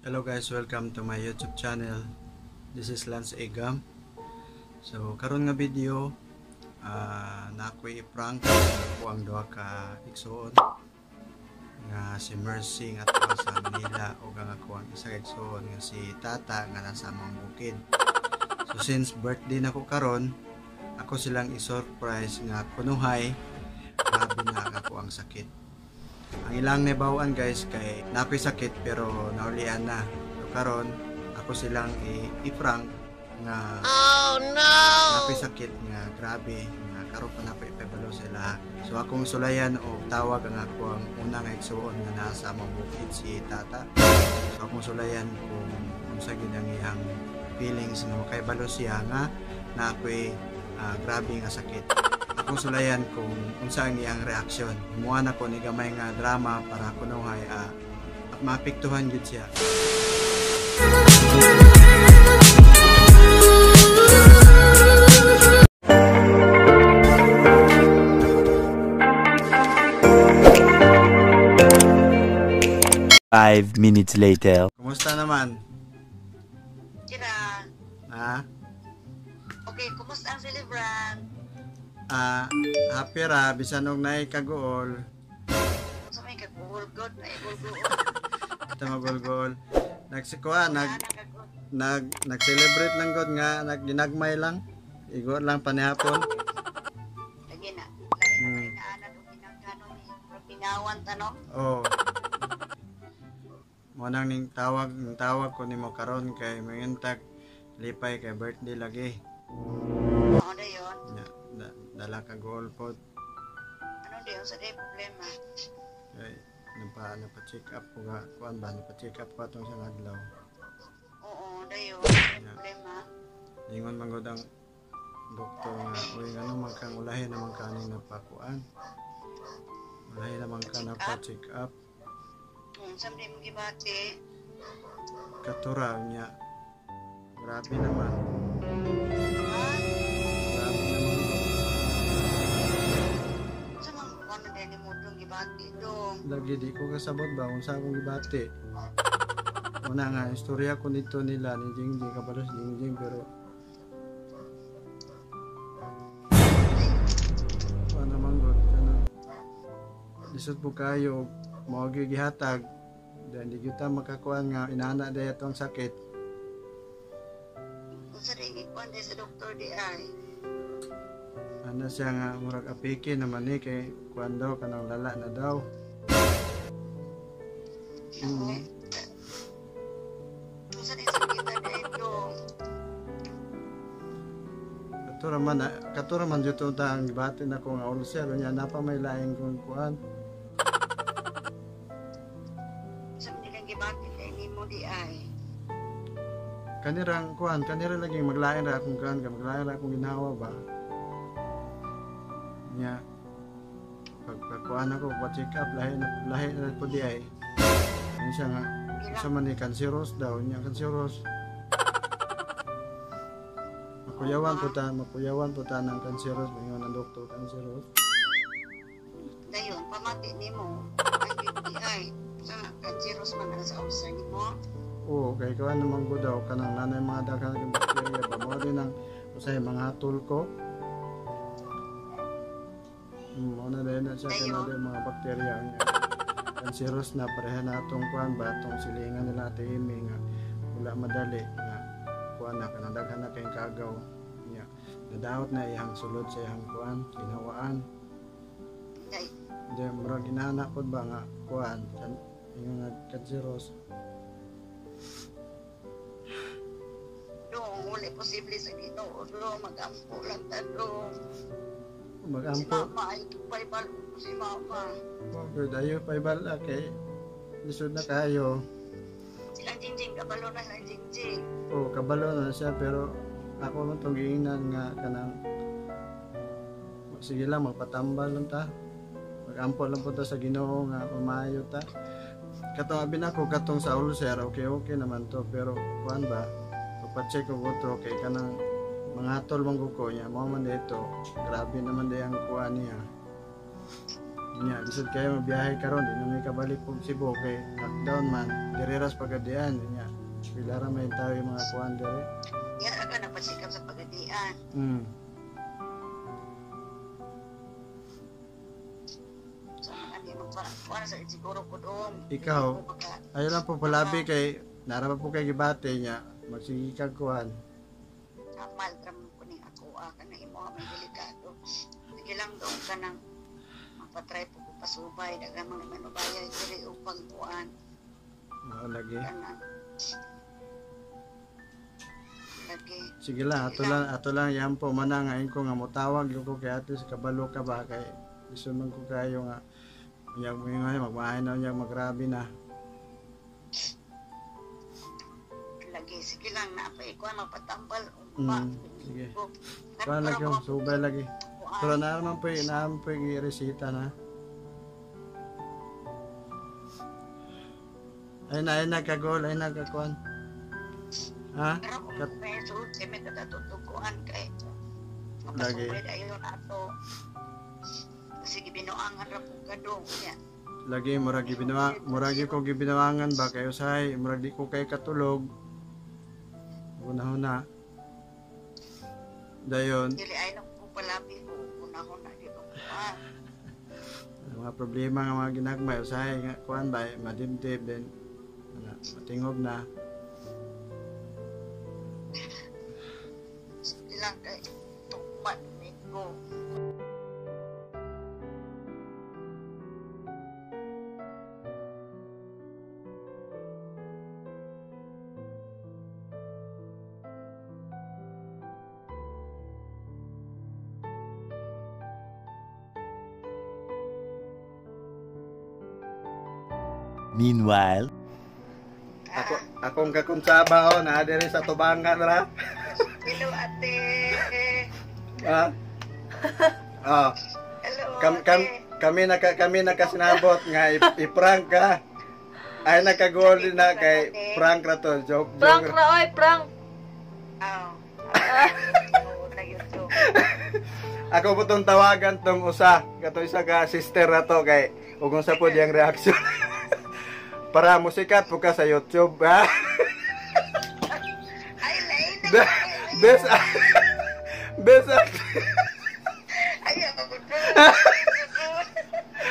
Hello guys, welcome to my YouTube channel. This is Lance Egam. So karon nga video, na ako'y i-prank ako ang duha ka igsuon nga si Mercy nga taga sa Manila ug ang ako ang isa ka igsuon nga si Tata nga nasa among bukid. So since birthday nako karon, ako silang i-surprise nga kunuhay grabe na ako ang sakit. Ang ilang naibawaan guys kay nakoy sakit pero naulian na. So karon ako silang i-prank nga Oh no! nakoy sakit nga grabe nga karon pa nako ipabalo sila. So akong sulayan og tawag ang ako ang una nga igsuon nga naa sa among bukid, si Tata. So akong sulayan kung unsa gid ang iyang feelings nga makaibalo siya nga na ako'y grabe nga sakit. Akong sulayan kung unsa ang iyang reaksyon. Himuan ako ni gamay nga drama para kunuhay maapektuhan gyud siya. 5 minutes later. Kumusta naman? Kira, Ha? Okay, kumusta ang celebrant? Happy ra bisan og naay kaguol. Sa may kaguol god, ay gulgul. Ito magulgol. Nagsikuha, nag nag-celebrate lang god nga nagginagmay lang. Igo lang panihapon. Lagi na. Lahi na kay naanan og kinagano ni pinawan ta, no? Oh. Mo nang ning tawag ko nimo karon kay mangintag lipay kay birthday lagi. Mao na yon. Nya, dala ka goal pod. Ano di unsa day problema? Kay napa check up ko ga kuan ba, napa check up ko atong sa adlaw. Oo, dayon. Problema. Ingon man gud ang doktor nga, uy, ngano man kang ulahi naman kaning napakuan. Ulahi naman ka napa check up. Unsa man mo gibati? Katura niya. Grabe naman. Ha? Grabe naman. Unsa man kuno day ni mo dong gibati dong? Lagi di ko kasabot ba kung sa akong gibati. Una nga, istorya ko nito nila ni Jingjing, kabalo si Jingjing, pero wala naman god kanang lisod po kayo mao gyud gihatag dahil di gyud ta makakuan nga inana day atong sakit. Unsa day gikuan day sa doktor di ay? Ana siya nga murag apiki naman ni kay kuan daw kanang lala na daw. Unsa day sakita day dong? Katura man dito ta ang gibati nako nga ulcer nya napa may laing kung kuan. Unsa man nilang gibati day nimo di ay? Kanirang kuan, kanira lagi maglain ra akong kuan, kay maglain ra akong ginhawa ba. Nya pag pagkuan ako pa check up lahi na po di ay. Ano siya nga sa man ni cancerous daw nya, cancerous. Makuyawan po ta ng cancerous, maingon ang doktor cancerous. Dayon, pamati nimo. Ay, di ay. Sa cancerous man ang sa ulcer nimo. Oo, kay kuan naman ko daw kanang nanay mga daghan ng bakterya ba mo din ang usahay mga hatol ko. Mo na dahil na siya Dayon. kanang mga bakterya niya. Cancerous na pareha na atong kuan ba atong silingan nila Ate Amy nga wala madali nga kuan na kanang daghan na kayong kagaw niya. Nadaot na iyang sulod sa iyang kuan ginawaan. Day, Di murag inana pod ba nga kuan kan ingon nga cancerous. Dong, wala posible sa Ginoo, dong, mag-ampo lang ta, dong. Si Magampo. mama ay paibal si mama. Oh, good. Ayo pa ibala kay lisod na kayo. Silang Jingjing, kabalo na silang Jingjing. Oh, kabalo na siya pero ako man tong giingnan nga kanang sige lang magpatambal lang ta. Magampo lang po ta sa Ginoo nga pamayo ta. Katong abi nako katong sa ulcer, okay okay naman to pero kuan ba pagpa-check ko to kay kanang mga hatol man ko niya mao man dito. Grabe naman day ang kuan niya. Nya, lisod kayo mabiyahe karon, di na may kabalik og Cebu kay lockdown man. Diri ras Pagadian nya. Pila ra may tawo yung mga kuan diri. Diya ra ka nagpa-check up sa Pagadian. So man ani magpa kuan sa siguro ko doon. Ikaw? Ayo lang po palabi kay nara pa po kay gibate niya. Magsige kag kuan. Amal ra man ko ning ako kana imo may delikado. Sige lang doon ka nang mapatry po ko pasubay daghang mga manubayay diri upang kuan Mao lagi. kanang lagi. Sige lang, ato lang yan po mana nga ko nga motawag gyud ko kay ate sa kabalo ka ba kay gusto man ko kayo nga unyag mo nga magmahay na unyag magrabe na. Lagi sige lang na pa ikuan magpatambal ba. Sige. Kuan lagi yung subay lagi. Pero naman po yung resita na. Ay na kagol, ay na kakuan. Ha? Pero kung may sulod kay may katatutuguan kay Lagi. mapasubay dayon ato. Sige binuangan ra pud ka dong niya. Lagi murag ko gibinuangan ba kayo usahay murag di ko kay katulog. Una-una. Dayon, Dili ay nang ko palabi ko unahon na di ko kuan. mga problema nga mga ginagmay usahay nga kuan ba madibdib then ana matingob na. Sige lang kay tugma ni ko. Meanwhile, Akong kakunsaba oh naa diri sa tubangan ra. Hello ate. Ha? Oh, Hello. Kami nakasinabot nga i-prank ka. Ay nakagol na kay prank ra to, joke Prank joke. ra oy, prank. Aw. Ako po tong tawagan tong usa, kato isa ka sister na to kay ug unsa po diyang reaction. Para musikat po ka sa YouTube, ha? Ay lain. Best best Ay ako.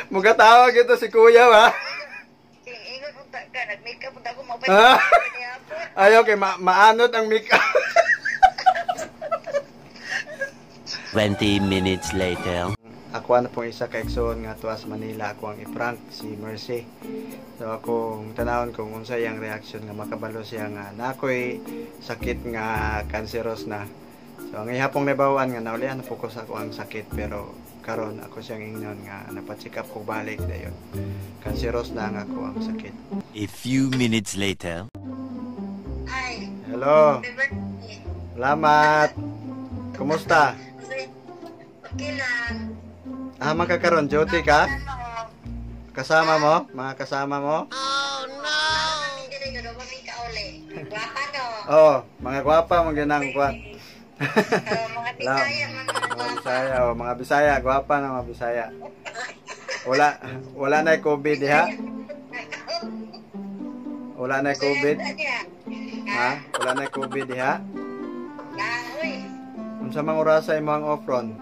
Muga tawag ito si kuya, ha? Ingon unta ka nag-makeup unta ko mabay. Ah. Ayaw kay maanod ang makeup. 20 minutes later. Ako na pong isa ka igsoon nga tuwa sa Manila, ako ang i-prank si Mercy. So akong tanawon kung unsa iyang reaction nga makabalo siya nga nakoy sakit nga cancerous na. So ang ihapong nabawan nga naulian na po ko sa ako ang sakit pero karon ako siyang ingnon nga napa-check up ko balik dayon. Cancerous na ang ako ang sakit. A few minutes later. Hi. Hello. Happy birthday. Salamat. Kumusta? Okay lang. Ah, magkakaroon duty ka? Kasama mo? Mga kasama mo? Oh no. Dili ko kami kauli. Gwapa no. Oo, mga gwapa mga ginang kwa. Mga Bisaya, mga Mga Bisaya, oh, mga Bisaya, gwapa na mga Bisaya. Wala na COVID diha. Wala na COVID. Ha? Wala na COVID diha. Unsa mang orasa imong off ron?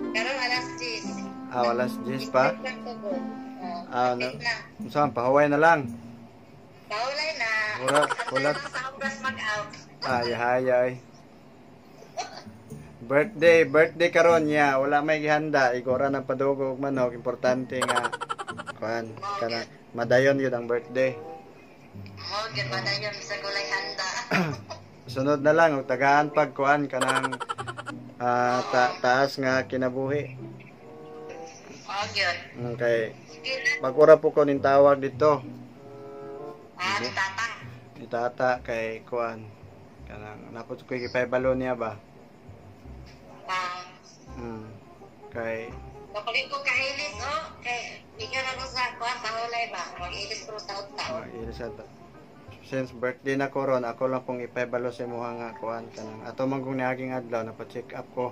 Karon alas 10. Ah, alas 10 pa. Ah, na, unsa man pahuway na lang. Paulay na. Wala, wala. Sa oras mag-out. Ay, hay, ay. Birthday karon niya. Wala may gihanda. Igora ng padugo og manok. Importante nga kuan kana madayon yun ang birthday. Mo gyud madayon sa gulay handa. Sunod na lang og tagaan pag kuan kanang taas nga kinabuhi. Mo gyud. Okay. Pag-ura po ko ning tawag dito. Ah, ni tata. Ni tata kay kuan kanang napot ko gipahibalo niya ba. Kay Kapalit ko kailis oh, kay ingon ako sa kuan sa hulay ba. Mag-ilis ko sa taon. Mag-ilis sa since birthday na ko ron, ako lang pong ipahibalo sa imuha nga kuan kanang ato man kung niaging adlaw napa-check up ko.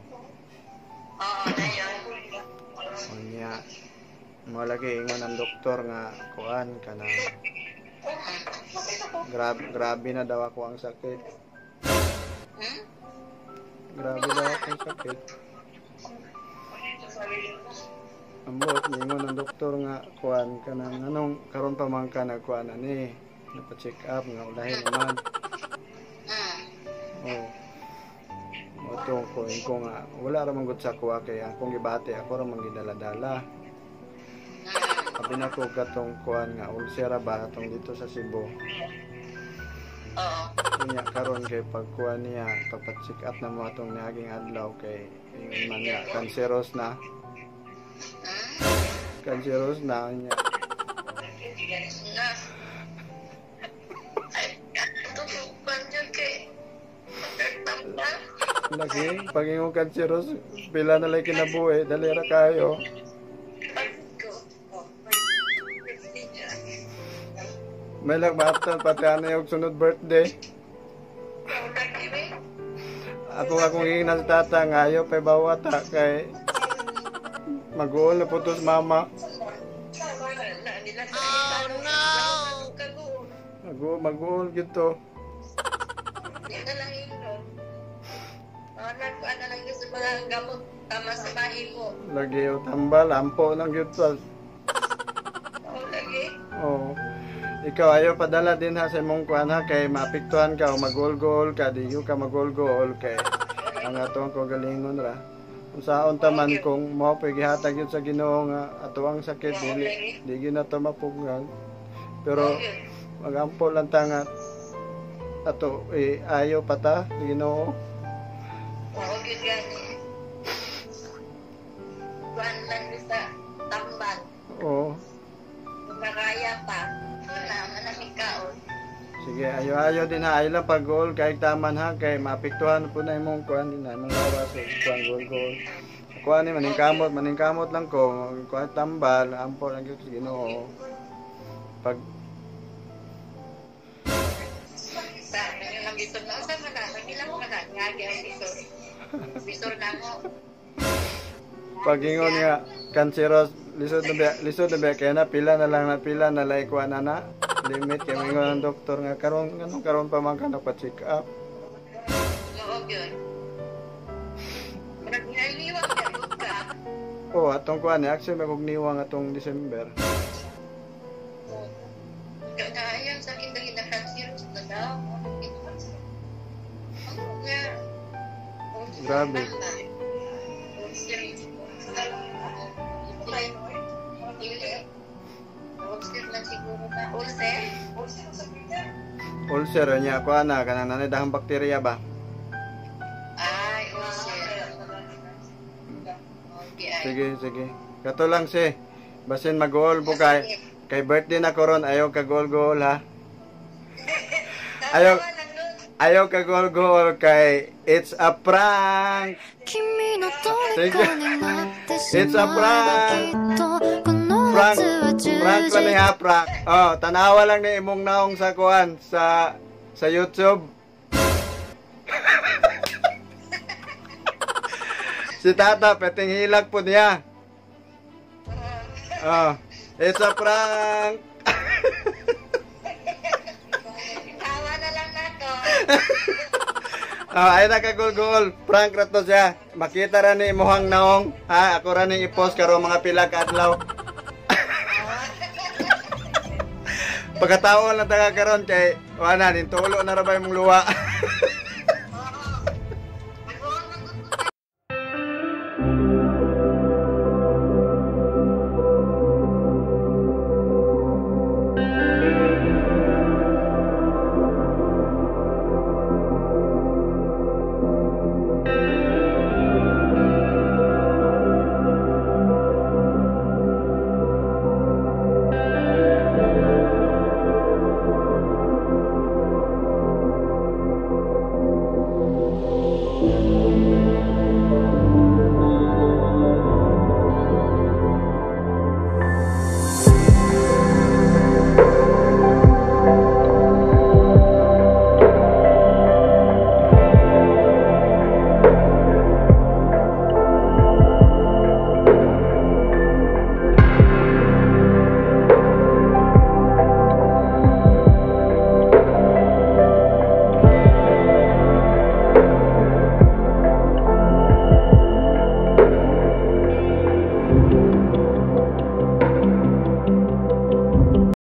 Oo, dayon. Unya mo lagi ingon ang doktor nga kuan kanang Grabe na daw ako ang sakit. Hmm? Grabe daw akong sakit. Ambot, ningon ang doktor nga kuan kanang anong karon pa man ka nagkuan ani. Napa-check up nga ulahin naman. Oh. Motong ko ko nga wala ra man gud sa kuha kay akong gibati ako ra man gidala-dala. Sabi na ko katong kuan nga ulcera ba atong dito sa Cebu. Oo. Unya karon kay pagkuan niya pagpa-check up na mo atong niaging adlaw kay ingon man niya cancerous na. Cancerous na niya. Na. Ay, tutupan yun kay na. Lagi pag ingon cancerous pila na lay kinabuhi dali ra kayo. May lang maaptan pati ano yung sunod birthday. Ako akong ingin sa tata nga ayaw pa bawata kay mag-uol na putos mama. Oh no! Mag-uol gito. Yan na lang yun, no? Ano lang yun sa mga gamot tama sa bahay mo. Lagi o tambal, ampo lang gyud. Oo, lagi. Oo. Ikaw ayaw padala din ha sa imong kuan ha kay maapektuhan ka o mag-uol-gool ka, di ka mag-uol-gool kay ang atong kagalingon ra. Unsaon ta man kung mao pa gihatag yun sa Ginoo nga ato ang sakit dili di gyud na to mapugnan. Pero magampo lang ta nga ato eh, ayaw pa ta Ginoo. Oo, yun gani. Kuan lang yun sa tambal. Oo. Makaya pa. Na, malamig kaon. Sige, ayo-ayo din ha. Ayo lang pag goal kay taman ha kay maapektuhan po na imong kuan din na imong lawas o kuan goal goal. Kuan ni maningkamot lang ko, kuan tambal, ampo lang gyud sa Ginoo. Pag Sa inyo lang bisor na sa man na, ilang man na nga ang bisor. Bisor na mo. Pag-ingon nga cancerous lisod na ba kaya na pila na lang na pila na lay kuan na na limit kay mingon ang doktor nga karon nganong karon pa man ka nagpa-check up. Oo, yun. Murag naliwang na ka. Oh, atong kuan ni actually may niwang atong December. Kaya sakit lagi na cancerous na daw. Nga. Grabe. Ulcer lang siguro na. Ulcer? Ulcer nya kuan na kanang nanay dahang bakterya ba? Ay, ulcer. Okay, ay. Sige, sige. Kato lang si. Basin mag-goal po kay kay birthday na koron ayaw ka goal goal ha. Ayaw ayaw ka goal goal kay it's a prank. 君の Thank you. 虜になってし It's a まえば prank. きっとこの Prank. 夏は充 Prank lang ni 実 ha, prank. Oh, tanawa lang ni imong naong sa kuan sa YouTube. Si Tata, peting hilak po niya. Oh, it's a prank. Tawa na lang na to. Oh, ay nakagulgul. Prank ra to siya. Makita ra ni imuhang naong. Ha, ako ra ning i-post karon mga pila ka adlaw. Pagkatao lang taga karon kay wala nin tulo na ra ba imong luwa.